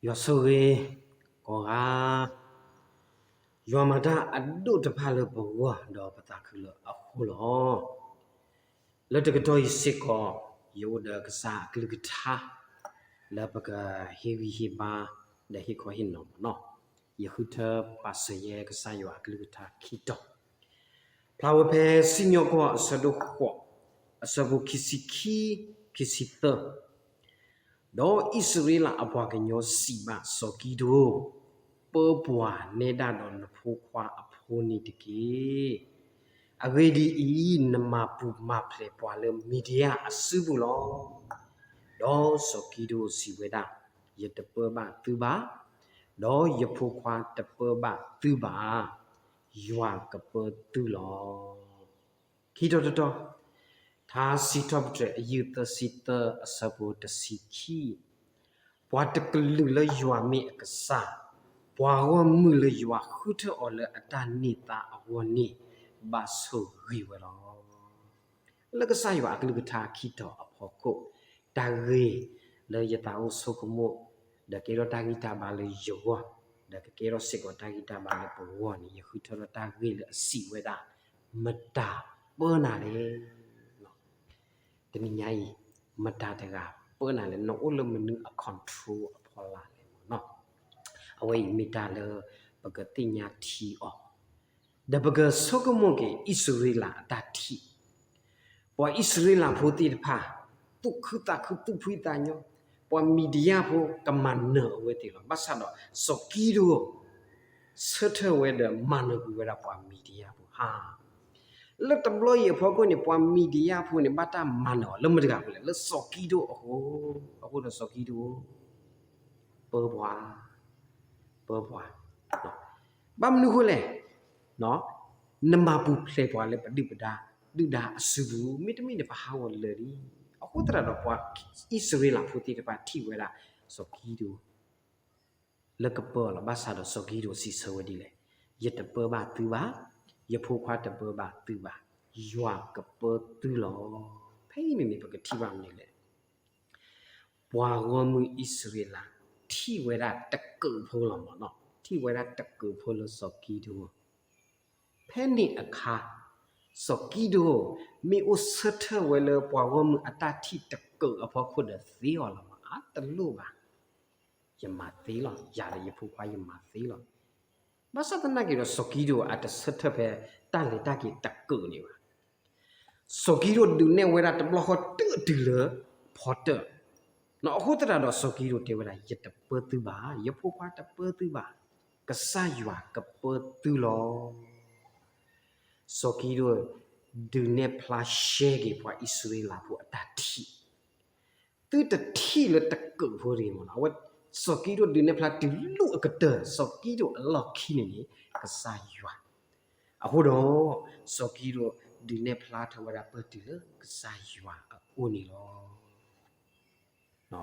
ယွၤဆိၣ်ဂ့ၤကိးဂၤ, ယွၤမၤတၢ်အဒိၣ်တဖၣ်လၢပဂီၢ်ဒီးပသးခုလၢအဃိလီၤ. လၢတကတီၢ်အံၤစ့ၢ်ကီး ယအိၣ်ဒီးကစၢ်အကလုၢ်ကထါ လၢပကဟ့ၣ်ဂံၢ်ဟ့ၣ်ဘါ ဒီးဟ့ၣ်ခီဟ့ၣ်နီၤမ့ၢ်နီၤ. ယဃုထၢပာ်စၢၤယဲကစၢ်ယွၤအကလုၢ်ကထါခံတီၤ, ဖျါဝဲဖဲစံၣ်ညီၣ်ကွီၢ်အဆၢဒိၣ်ဃိး, အဆၢဖိခံဆံခံ, ခံဆံသၢ ဒီးအံၣ်စရ့လးအပှၤကညီစံးဘၣ်စီၤကံဒိၣ်, ပၢပှၤနဲဒၣ်ဒီးနဖိခွါအဖိန့ၣ်တက့ၢ်. အဂ့ၢ်ဒ်အံၤ, နမၤပူၤမၤဖျဲးပှၤလၢမံၤဒယၣ်အစုပူၤလီၤ. ဒီးစီၤကံဒိၣ်စံးဝဲဒၣ်, ယတပၢဘၣ်သုဘၣ်, ဒီးယဖိခွါတပၢဘၣ်သုဘၣ်, ယွၤကပၢသုလီၤ. ခံတီၤတတီၤ, ထါစံးထီၣ်ပတြၢၤအယုၢ်သၢဆံသၢအဆၢဖိတဆံခံ, ပှၤတကလုာ်လၢယွၤမ့ၢ်အကစၢ်, ပှၤဂီၢ်မုၢ်လၢယွၤဃုထၢအီၤလၢအတၢ်န့ၢ်သါအဂီၢ်န့ၣ် ဘၣ်ဆိၣ်ဂ့ၤဝဲလီၤ. လၢကစၢ်ယွၤအကလုၢ်ကထါခံတီၤအဖီခိၣ်, တၢ်ဂ့ၢ်လၢယသးအိၣ်ဆိကမိၣ်, ဒီးကဲထီၣ်တၢ်ဂံၢ်တၢ်ဘါလၢယဂီၢ်, ဒီးကကဲထီၣ်စ့ၢ်ကီးတၢ်ဂံၢ်တၢ်ဘါလၢပဂီၢ်န့ၣ် ယဃုထၢထီၣ်တၢ်ဂ့ၢ်လၢအစံးဝဲဒၣ်, မတၤပၢနၤလဲၣ်. တနံၤညါအံၤ, မတၤတဂၤပၢနၤလဲၣ်, နအိၣ်လၢမနုၤအ control အဖီလာ်လဲၣ်မ့ၢ်နီၤ. အဝဲအံၤမ့ၢ်တၢ်လၢပကသ့ၣ်ညါထံအီၤ, ဒီးပကဆိကမိၣ်က့ၤအံၣ်စရ့လးအတၢ်ထံၣ်, ပှၤအံၣ်စရ့လးဖိသ့ၣ်တဖၣ် သူၣ်ခုသးခုသူၣ်ဖှံသးညီ, ပှၤမံၤဒယၣ်ဖိကမၤနၢၤအဝဲသ့ၣ်လီၤ. ဘၣ်ဆၣ်ဒီးစီၤကံဒိၣ် ဆၢထၢၣ်ဝဲဒီးမၤနၢၤကွံာ်ဝဲဒၣ်ပှၤမံၤဒယၣ်ဖိဧါ. လၢတဘျီအံၤအဖီခိၣ်န့ၣ် ပှၤမံၤဒယၣ်ဖိန့ၣ် ဘၣ်တၢ်မၤနၢၤအီၤလၢမတၤတဂၤအဃိလဲၣ်, လၢစီၤကံဒိၣ်အဃိ, အဃိဒီးစီၤကံဒိၣ် ပၢပှၤ, ပၢပှၤ, ဘၣ်မနုၤအဃိလဲၣ်, နမၤပူၤဖျဲးပှၤလၢပဒုၣ်ပဒါ, ဒုၣ်ဒါအစုပူၤ, မ့တမ့ၢ်န့ၣ် ပဟးဂီၤလၢာ်လံ. အဃိသတးဒီးပှၤအံၣ်စရ့လးဖိသ့ၣ်တဖၣ်ထံၣ်ဝဲဒၣ်စီၤကံဒိၣ် လၢကပၢအီၤလီၤ. ဘၣ်ဆၣ်ဒီးစီၤကံဒိၣ်စံးဆၢဝဲဒ်လဲၣ်, ယတပၢဘၣ်သုဘၣ်, ယဖိခွါတပၢဘၣ်သုဘၣ်, ယွၤကပၢသုလီၤ. ဖဲအံၤန့ၣ်န့ၣ် ပကထံၣ်ဘၣ်မနုၤလဲၣ်, ပှၤဂီၢ်မုၢ်အံၣ်စရ့လးထံၣ်ဝဲဒၣ်တကုးဖိလီၤမ့ၢ်နီၤ, ထံၣ်ဝဲဒၣ်တကုးဖိလၢစီၤကံဒိၣ်. ဖဲန့ၣ်အခါ, စီၤကံဒိၣ် မ့ၢ်အိၣ်ဆၢထၢၣ်ဝဲလၢပှၤဂီၢ်မုၢ်အတၢ်ထံၣ်တကုးအဖီခိၣ်ဒီးသ့အီၤလီၤမ့ၢ်, အတလိၣ်ဘၣ်, ယမၤသ့လီၤ, ယၤဒီးယဖိခွါယမၤသ့လီၤ. ဘၣ်ဆၣ်သနာ်က့ဒီး စီၤကံဒိၣ်အတဆၢထၢၣ်ဖဲတၢ်လဲၤတၢ်က့ၤတကုးန့ၣ်ဘၣ်. စီၤကံဒိၣ်ဒုးနဲၣ်ဝဲဒၣ်တဘျီဃီတုၤတုၤလၢဖီတၢၢ်, အဃိသတးဒီးစီၤကံဒိၣ်တဲဝဲဒၣ် ယတပၢသုဘၣ်, ယဖိခွါတပၢသုဘၣ်, ကစၢ်ယွၤကပၢသုလီၤ. စီၤကံဒိၣ် ဒုးနဲၣ်ဖျါရှဲက့ၤပှၤအံၣ်စရ့လးဖိအတၢ်ထံၣ်, သုတထံၣ်လၢတကုးဖိတဂ့ၤမ့ၢ်နီၤ, အဝဲ စီၤကံဒိၣ်ဒုးနဲၣ်ဖျါတုၤလၢအကတၢၢ်, စီၤကံဒိၣ်အလီၢ်ခံန့ၣ်န့ၣ် ကစၢ်ယွၤ, အဃိဒီး စီၤကံဒိၣ်ဒုးနဲၣ်ဖျါထီၣ်ဝဲဒၣ်ပၢၢ်တုၤလၢကစၢ်ယွၤအအိၣ်န့ၣ်လီၤ.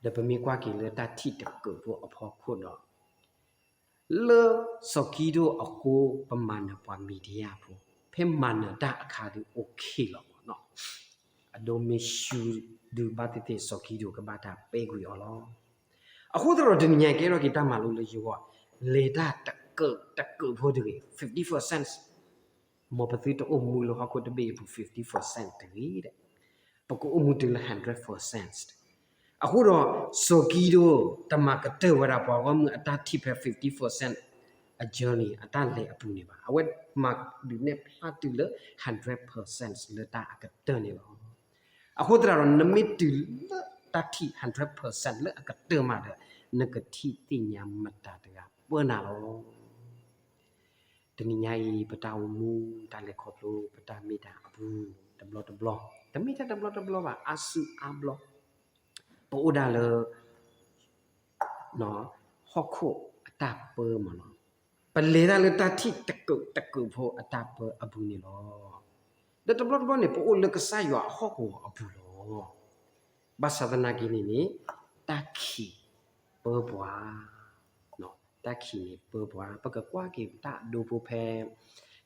ဒီးပမ့ၢ်ကွၢ်က့ၤလၢတၢ်ထံၣ်တကုးဖိအဖီခိၣ်ဒီး လၢစီၤကံဒိၣ်အဃိ ပမၤနၢၤပှၤမံၤဒယၣ်ဖိ, ဖဲမၤနၢၤတၢ်အခါဒုး okay လီၤမ့ၢ်နီၤ, အဒိမ့ၢ်ဆူဒုးဘၣ်သ့ၣ်သ့ၣ် စီၤကံဒိၣ်ကဘၣ်တၢ်ပဲာ်ကွံာ်အီၤလီၤ. အဃိသတးဒီးတနံၤညါကဲထီၣ်က့ၤတၢ်မၤလိလၢယဂီၢ်, လဲၤတၢ်တကုးတကုးဖိတဂ့ၤ, fifty percent, မ်ပသုတအိၣ်မူလၢဟီၣ်ခိၣ်တဘ့ၣ်အပူၤ fifty percent တဂ့ၤ, ပကအိၣ်မူတုၤလၢ hundred percent. အဃိဒီး စီၤကံဒိၣ်တမၤကတၢၢ်ဝဲဒၣ်ပှၤဂီၢ်မုၢ်အတၢ်ထံၣ်ဖဲ fifty percent အ journey အတၢ်လဲၤအပူၤန့ၣ်ဘၣ်. အဝဲမၤဒုးနဲၣ်ဖျါတုၤလၢ hundred percent လၢတၢ်အကတၢၢ်န့ၣ်လီၤ. အဃိသတးဒီး နမ့ၢ်တုၤလၢတၢ်ထံၣ် hundred percent လၢအကတၢၢ်မးဒီး နကထံၣ်သ့ၣ်ညါမတၤတဂၤပၢနၤလီၤ. တနံၤညါအံၤ ပတၢ်အိၣ်မူ တၢ်လဲၤခီဖျိ ပတၢ်မ့ၢ်တၢ်အပူၤ တဘျီတဘျီ, တမ့ၢ်တၢ်တဘျီတဘျီဘၣ်, အါစုအါဘျီ, ပအိၣ်ဒၣ်လၢ ဟီၣ်ခိၣ်အတၢ်ပၢမးလီၤ. ပလဲၤတၢ်လၢတၢ်ထံၣ်တကုးတကုးဖိအတၢ်ပၢအပူၤန့ၣ်လီၤ. ဒီးတဘျီတဘျီန့ၣ် ပအိၣ်လၢကစၢ်ယွၤအဟီၣ်ကဝီၤအပူၤလီၤ. ဘၣ်ဆၣ်သနာ်က့န့ၣ်န့ၣ် တၢ်ခံးပၢပှၤ, တၢ်ခံးန့ၣ်ပၢပှၤ, ပကကွၢ်က့ၤတၢ်အဒိဖိဖဲ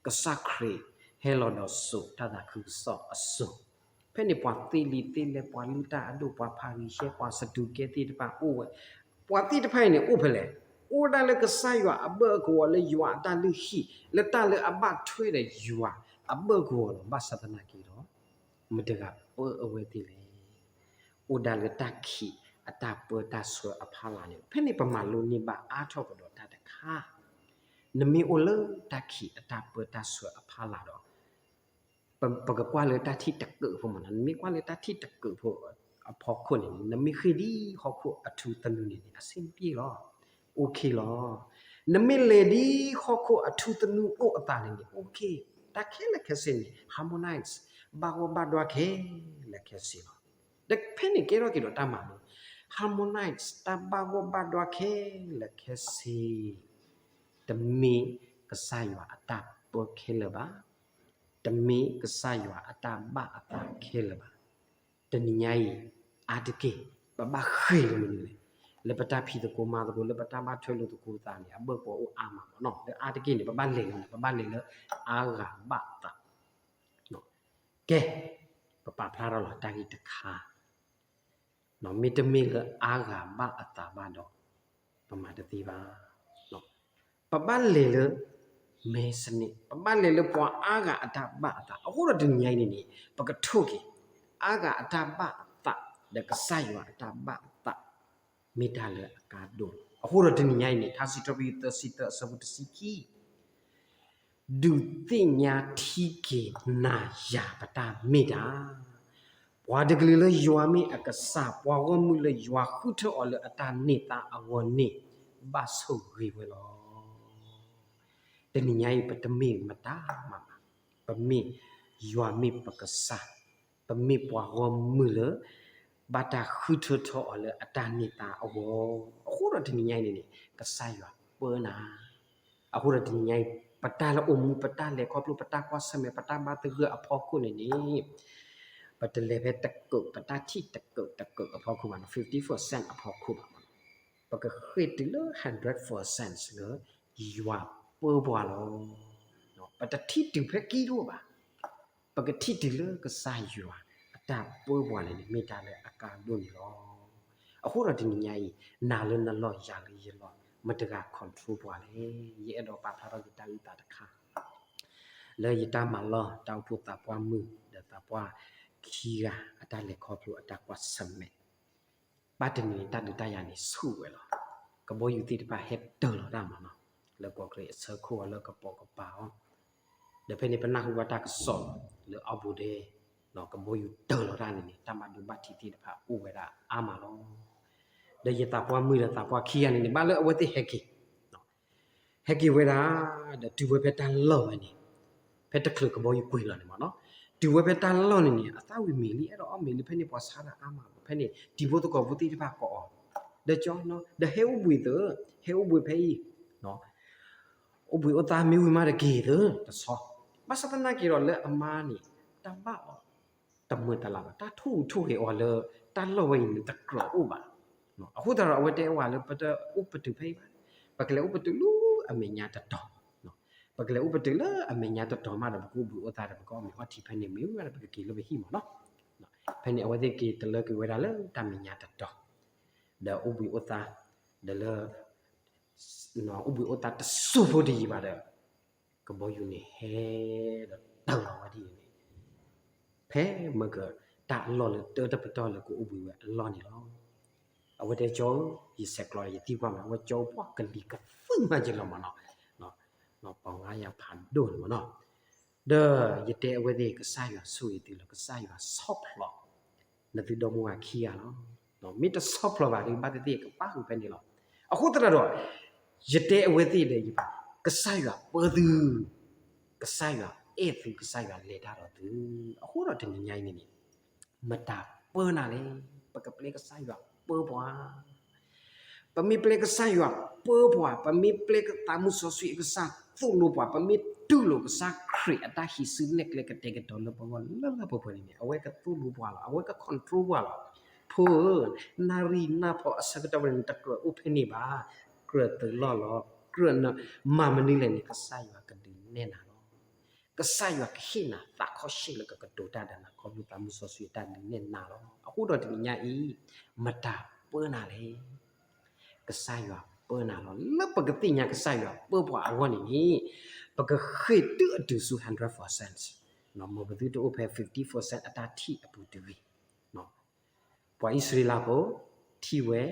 ကစၢ်ခရံာ်ဟဲလီၤဒီးစိာ်တၢ်သးခုကစီၣ်အစိၤ, ဖဲန့ၣ်ပှၤသ့လံာ်သ့လဲၢ် ပှၤလုၢ်တၢ်အဒိၣ် ပှၤဖၤရံၤၡဲ ပှၤစဒူၤကဲသ့ၣ်တဖၣ်အိၣ်ဝဲ, ပှၤသ့ၣ်တဖၣ်အံၤန့ၣ်အိၣ်ဖဲလဲၣ်, အိၣ်ဒၣ်လၢကစၢ်ယွၤအဘၢၣ်အကဝီၤ လၢယွၤအတၢ်လုၢ်ဟံၣ် လၢတၢ်လၢအဘၣ်ထွဲဒီးယွၤအဘၢၣ်ကဝီၤလီၤ. ဘၣ်ဆၣ်သနာ်က့ဒီး မတၤတဂၤပၢအဝဲသ့ၣ်လဲၣ်. အိၣ်ဒၣ်လၢတၢ်ခံးအတၢ်ပၢတၢ်ဆှၢအဖီလာ်န့ၣ်လီၤ. ဖဲန့ၣ်ပမၤလိန့ၢ်ဘၣ်အါထီၣ်ကဒီးတၢ်တခါ, နမ့ၢ်အိၣ်လၢတၢ်ခံးအတၢ်ပၢတၢ်ဆှၢအဖီလာ်ဒီး ပကကွၢ်လၢတၢ်ထံၣ်တကုးဖိမ့ၢ်နီၤ, နမ့ၢ်ကွၢ်လၢတၢ်ထံၣ်တကုးဖိအဖီခိၣ်န့ၣ် နမ့ၢ်ဃ့ၢ်ဒ်ဟီၣ်ခိၣ်အထူသနူန့ၣ်န့ၣ် အဆင်ပြေလီၤ. OKလီၤ. နမ့ၢ်လဲၤဒ်ဟီၣ်ခိၣ်အထူသနူအိၣ်အသးန့ၣ်န့ၣ် OK, တၢ်ခဲလၢာ်ခဲဆ့န့ၣ် harmonize, ဘၣ်ဂီၢ်ဘၣ်ဒွါခဲလၢာ်ခဲဆ့လီၤ. ဒီးဖဲန့ၣ်ကဲထီၣ်က့ၤဒီးတၢ်မၤလိ, harmonize တၢ်ဘၣ်ဂီၢ်ဘၣ်ဒွါခဲလၢာ်ခဲဆ့ တမ့ၢ်ကစၢ်ယွၤအတၢ်ပၢခဲလၢာ်ဘၣ်, တမ့ၢ်ကစၢ်ယွၤအတၢ်ဘၣ်အသးခဲလၢာ်ဘၣ်. တနံၤညါအံၤ အါတက့ၢ် ပဘၣ်ဃ့ၢ်လၢမနုၤလဲၣ်. လၢပတၢ်ဖံးသကိးမၤသကိး လၢပတၢ်ဘၣ်ထွဲလိာ်သကိးသးန့ၣ် အဘၢၣ်ကဝီၤအိၣ်အါမးမ့ၢ်နီၤ. လၢအါတက့ၢ်န့ၣ် ပဘၣ်လဲၤလၢ ပဘၣ်လဲၤလၢအါဂၤဘၣ်အသး ကဲ, ပပာ်ဖျါထီၣ်လီၤတၢ်ဂ့ၢ်တခါ, မ့တမ့ၢ်လၢအါဂၤဘၣ်အသးဘၣ်ဒီး ပမၤတသ့ဘၣ်. ပဘၣ်လဲၤလၢ မဲစနစ်, ပဘၣ်လဲၤလၢပှၤအါဂၤအတၢ်ဘၣ်အသး. အဃိဒီးတနံၤညါအံၤန့ၣ်န့ၣ် ပကထိၣ်က့ၤ အါဂၤအတၢ်ဘၣ်အသး ဒီးကစၢ်ယွၤအတၢ်ဘၣ်အသး မ့ၢ်တၢ်လၢအကါဒိၣ်လီၤ. အဃိဒီးတနံၤညါအံၤန့ၣ် ထါစံးထီၣ်ပတြၢၤသၢဆံသၢအဆၢဖိတဆံခံ ဒုးသ့ၣ်ညါထံက့ၤနၤယၤပတၢ်မ့ၢ်တၢ်, ပှၤတကလုာ်လၢယွၤမ့ၢ်အကစၢ်, ပှၤဂီၢ်မုၢ်လၢယွၤဃုထၢအီၤလၢအတၢ်န့ၢ်သါအဂီၢ်န့ၣ် ဘၣ်ဆိၣ်ဂ့ၤဝဲလီၤ. တနံၤညါအံၤ ပတမ့ၢ်မတၤမးဘၣ်, ပမ့ၢ်ယွၤမ့ၢ်ပကစၢ်, ပမ့ၢ်ပှၤဂီၢ်မုၢ်လၢ ဘၣ်တၢ်ဃုထၢထီအီၤလၢအတၢ်န့ၢ်သါအဂီၢ်, အဃိဒီးတနံၤညါအံၤန့ၣ်န့ၣ် ကစၢ်ယွၤပၢနၤ အဃိဒီးတနံၤညါအံၤ ပတၢ်လၢအိၣ်မူ ပတၢ်လဲၤခီဖျိ ပတၢ်ကွၢ်ဆၢၣ်မဲာ် ပတၢ်ဘါသဂၢၢ်အဖီခိၣ်န့ၣ်န့ၣ် ပတလဲၤဖဲတကုး ပတၢ်ထံၣ်တကုးတကုးအဖီခိၣ်ဘၣ်နီၤ, fifty percent အဖီခိၣ်ဘၣ်မ့ၢ်နီၤ, ပကဃ့ၢ်တုၤလၢ hundred percent လၢ ယွၤပၢပှၤလီၤ. ပတထံၣ်တုၤဖဲကံဒိၣ်ဘၣ် ပကထံၣ်တုၤလၢကစၢ်ယွၤအတၢ်ပၢပှၤန့ၣ်န့ၣ် မ့ၢ်တၢ်လၢအကါဒိၣ်န့ၣ်လီၤ. အဃိဒီးတနံၤညါအံၤ နၤလၢနလီၢ် ယၤလၢယလီၢ် မတၤတဂၤ control ပှၤလဲၣ်. ယအဲၣ်ဒိးပာ်ဖျါထီၣ်ယတၢ်အုၣ်သးတခါ လၢယတၢ်မၤလီၢ် တၢ်အိၣ်ဖှိၣ်သးပှၢ်မုၢ် ဒီးသးပှၢ်ခံဂၤအတၢ်လဲၤခီဖျိအတၢ်ကွၢ်ဆၢၣ်မဲာ် ဘၣ်တနံၤန့ၣ် တၢ်ဒုးတၢ်ယၤန့ၣ်ဆူၣ်ဝဲလီၤ. ကဘီယူၤသ့ၣ်တဖၣ်ဟဲတၢၤလီၤတၢ်မ့ၢ်နီၤ, လၢကီၢ်ချၢအဆၢခိၣ်အလၢကပိာ်ကပၤအီၤ, ဒီးဖဲန့ၣ် ပနၢ်ဟူဘၣ်တၢ်ကစီၣ်လၢအီၤဘူးဒဲ ကဘီယူၤတၢၤလီၤတၢ်န့ၣ်န့ၣ် တၢ်ဘၣ်ဒိဘၣ်ထံးသ့ၣ်တဖၣ်အိၣ်ဝဲဒၣ်အါမးလီၤ. ဒီးယသးပှၢ်မုၣ်ဒီးသးပှၢ်ခံဂၤန့ၣ်န့ၣ် ဘၣ်လၢအဝဲသ့ၣ်ဟဲက့ၤ ဟဲက့ၤဝဲဒၣ် ဒီးတုၤဝဲဖဲတၢ်လီၢ်ဝဲန့ၣ်, ဖဲတချုးကဘီယူၤကွံာ်လီၤန့ၣ်မ့ၢ်နီၤ, တုၤဝဲဖဲတၢ်လီၢ်န့ၣ်န့ၣ် အသၣ်ဝံၤမ့ၤလံ အဲၣ်ဒိးအီၣ်မ့ၤလံ, ဖဲန့ၣ်ပှၤဆါတၢ်အါမး, ဖဲန့ၣ်တံၤဖိသကိးဖိသ့ၣ်တဖၣ်ကိးအီၤ, ဒီးကၠီနီၤ ဒီးဟဲအိၣ်ဘှံးသု, ဟဲအိၣ်ဘှံးဖဲအံၤ, အိၣ်ဘှံးအိၣ်သါမ့ၢ်ဝံၤမးတက့ၢ်သု, တဆီ, ဘၣ်ဆၣ်သနာ်က့ဒီးလၢအမါန့ၣ် တၢ်ဘၣ်အီၤ တမုာ်တလၤဘၣ်, တၢ်ထိၣ်ဟူးထိၣ်ဂဲၤအီၤလၢ တၢ်လီၢ်ဝဲအံၤန့ၣ်တကြၢးအိၣ်ဘၣ်. အဃိသတးဒီး အဝဲတဲအီၤလၢ ပတအိၣ်ပတုာ်ဖဲအံၤဘၣ်, ပကလဲၤအိၣ်ပတုာ်လၢအမဲာ်ညါတတီၤ, ပကလဲၤအိၣ်ပတုာ်လၢအမဲာ်ညါတတီၤမးဒီး ပကအိၣ်ဘှံးအိၣ်သါဒီး ပကအီၣ်မ့ၤအီထံဖဲန့ၣ် မ့ၢ်ဝံၤဒီး ပကက့ၤလၢပဟံၣ်မ့ၢ်နီၤ. ဖဲန့ၣ် အဝဲသ့ၣ်က့ၤတလၢက့ၤဝဲဒၣ်လၢတၢ်မဲာ်ညါတတီၤ, ဒီးအိၣ်ဘှံးအိၣ်သါ, ဒီးလၢ အိၣ်ဘှံးအိၣ်သါတစိၢ်ဖိတယံာ်ဘၣ်ဒီး ကဘီယူၤန့ၣ်ဟဲဒီးတၢၤလီၤဝဲဒ်န့ၣ်, ဖဲမ့ၢ်ကတၢ်အလီၢ်လၢတၢတပတီၢ်လၢကအိၣ်ဘှံးဝဲအလီၢ်န့ၣ်လီၤ. အဝဲတဲကၠီဧၢ, ယဆဲးကျိးယသံကွၢ်မး, အဝဲကၠီဧၢ ပှၢ်ကလံၤကသုၣ်မးယလီၤမးနီၤ, ပှၤငါယၤဖးဒိၣ်န့ၣ်မးနီၤ. ဒီးယတဲအဝဲသ့ၣ် ကစၢ်ယွၤဆိၣ်ဂ့ၤသုလီၤ, ကစၢ်ယွၤဆီၣ်ဖျိး နသုဒီမါဝၤခံဂၤလီၤ. မ့ၢ်တဆီၣ်ဖျိးဘၣ်ဒီး ဘၣ်သ့ၣ်သ့ၣ်ကပၣ်ဃုာ်ဖဲန့ၣ်လီၤ. အဃိသတးဒီး ယတဲအဝဲသ့ၣ်ဒီး ကစၢ်ယွၤပၢသု, ကစၢ်ယွၤအဲၣ်သု, ကစၢ်ယွၤလဲၤတၢ်ဒီးသု, အဃိဒီးတနံၤညါအံၤန့ၣ်န့ၣ် မတၤပၢနၤလဲၣ်. ပကပျဲကစၢ်ယွၤပၢပှၤ ပမ့ၢ်ပျဲကစၢ်ယွၤပၢပှၤ, ပမ့ၢ်ပျဲသးမုၢ်စီဆှံအကစၢ်သိၣ်လိပှၤ, ပမ့ၢ်တူၢ်လိာ်ကစၢ်ခရံာ်အတၢ်ဟံးစုနဲၣ်ကျဲကတဲာ်ကတီၤလၢပဂီၢ်လၢလၢပှဲၤပှဲၤန့ၣ်န့ၣ် အဝဲကသိၣ်လိပှၤလီၤ, အဝဲက control ပှၤလီၤ. ဖိဧၢ, နၣ်ရံၣ်နၢ်ဖီအဆၢကတီၢ်ဝဲန့ၣ် နတကြၢးအိၣ်ဖဲန့ၣ်ဘၣ်, ကြၢးသုးလီၢ်လီၤ, ကြၢးမၤမနုၤလဲၣ်န့ၣ် ကစၢ်ယွၤကဒုးနဲၣ်နၤလီၤ. ကစၢ်ယွၤကဟ့ၣ်နၤသးခီၣ်ဆ့ၣ်လၢကကတိၤတၢ်ဒီးနၤ ခီဖျိသးမုၢ်စီဆှံအတၢ်ဒုးနဲၣ်နၤလီၤ. အဃိဒီးတနံၤညါအံၤ မတၤပၢနၤလဲၣ်. ကစၢ်ယွၤပၢနၤလီၤ. လၢပကသ့ၣ်ညါကစၢ်ယွၤပၢပှၤအဂီၢ်န့ၣ်န့ၣ်, ပကဃ့ၢ်တုၤအတုၤဆူ hundred percent, မ်ပသုတအိၣ်ဖဲ fifty percent အတၢ်ထံၣ်အပူၤတဂ့ၤ. ပှၤအံၣ်စရ့လးဖိ ထံၣ်ဝဲ,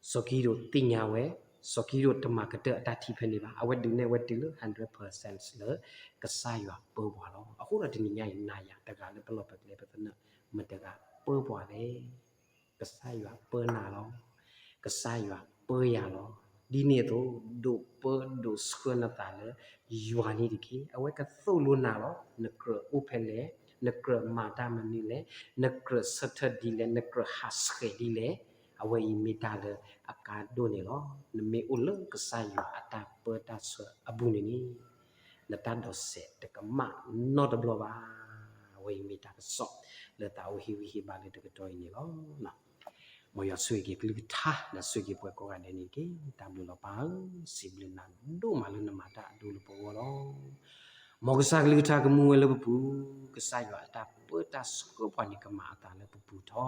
စီၤကံဒိၣ်သ့ၣ်ညါဝဲ, စီၤကံဒိၣ်တမၤကတၢၢ်အတၢ်ထံၣ်ဖဲန့ၣ်ဘၣ်. အဝဲဒုးနဲၣ်ဝဲတုၤလၢ hundred percent လၢ ကစၢ်ယွၤပၢပှၤလီၤ. အဃိဒီးတနံၤညါအံၤ နၤယၤတဂၤလၢပလီၢ်ပကျဲပသနၢၣ် မတဂၤပၢပှၤလဲၣ်. ကစၢ်ယွၤပၢနၤလီၤ. ကစၢ်ယွၤပၢယၤလီၤ. ဒ်န့ၣ်အသိး ဒိးပၢဒိးဆှၢနသးလၢယွၤန့ၣ်တက့ၢ်. အဝဲကသိၣ်လိနၤလီၤ. နကြၢးအိၣ်ဖဲလဲၣ်, နကြၢးမၤတၢ်မနုၤလဲၣ်, နကြၢးဆၢထၢၣ်ဒ်လဲၣ်, နကြၢးဟးဆှဲးဒ်လဲၣ်, အဝဲအံၤမ့ၢ်တၢ်လၢအကါဒိၣ်န့ၣ်လီၤ. နမ့ၢ်အိၣ်လၢကစၢ်ယွၤအတၢ်ပၢတၢ်ဆှၢအပူၤန့ၣ်န့ၣ်, နတၢ်ဒိးစဲးတကမၣ်နီတဘျီဘၣ်. အဝဲအံၤမ့ၢ်တၢ်ကစီၣ်လၢသးအိၣ်ဟ့ၣ်ဂံၢ်ဟ့ၣ်ဘါလၢတကတီၢ်အံၤန့ၣ်လီၤ. မ်ယွၤဆိၣ်ဂ့ၤက့ၤကလုၢ်ကထါ ဒီးဆိၣ်ဂ့ၤပှၤကိးဂၤဒဲးန့ၣ်တက့ၢ်. တၢ်ဘျုးလီၤပၢ်ဧၢ, စံးဘျုးနၤဒိၣ်မးလၢနမၤတၢ်အဒိၣ်လၢပဂီၢ်လီၤ. မ်ကစၢ်ကလုၢ်ကထါကမူဝဲလၢပပူၤ, ကစၢ်ယွၤအတၢ်ပၢတၢ်ဆှၢပှၤန့ၣ် ကမၤအသးလၢပပူၤထီ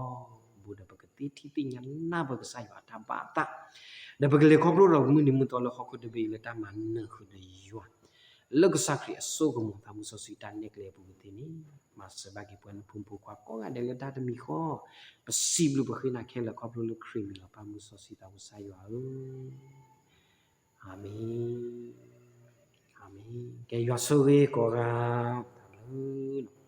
ဘိဒီး ပကသ့ထံၣ်သ့ၣ်ညါနၢ်ပၢၢ်ကစၢ်ယွၤအတၢ်ဘၣ်အသး, ဒီးပကလဲၤခီဖျိဒီးမုၢ်နံၤမုၢ်သီလၢဟီၣ်ခိၣ်တဘ့ၣ်အံၤလၢတၢ်မၤနၢၤဃုာ်ဒီးယွၤ လၢကစၢ်ခရံာ်အစိကမီၤသးမူစီဆှံတၢ်နဲၣ်ကျဲအပူၤကသ့န့ၣ်, မၤစၢၤဘၣ်က့ၤပှၤနဖိမုၣ်ဖိခွါကိးဂၤဒဲးလၢတၢ်တမံၤဃီ, ပစံးဘျုးပဃ့နၤခဲလၢာ်ခီဖျိလၢခရံာ်မံၤလီၤပၢ်မူစီဆှံသးပူၤကစၢ်ယွၤဧၢ, အၤမ့ၣ်, အၤမ့ၣ်. ကဲယွၤဆိၣ်ဂ့ၤကိးဂၤ, တၢ်ဘျုးလီၤ.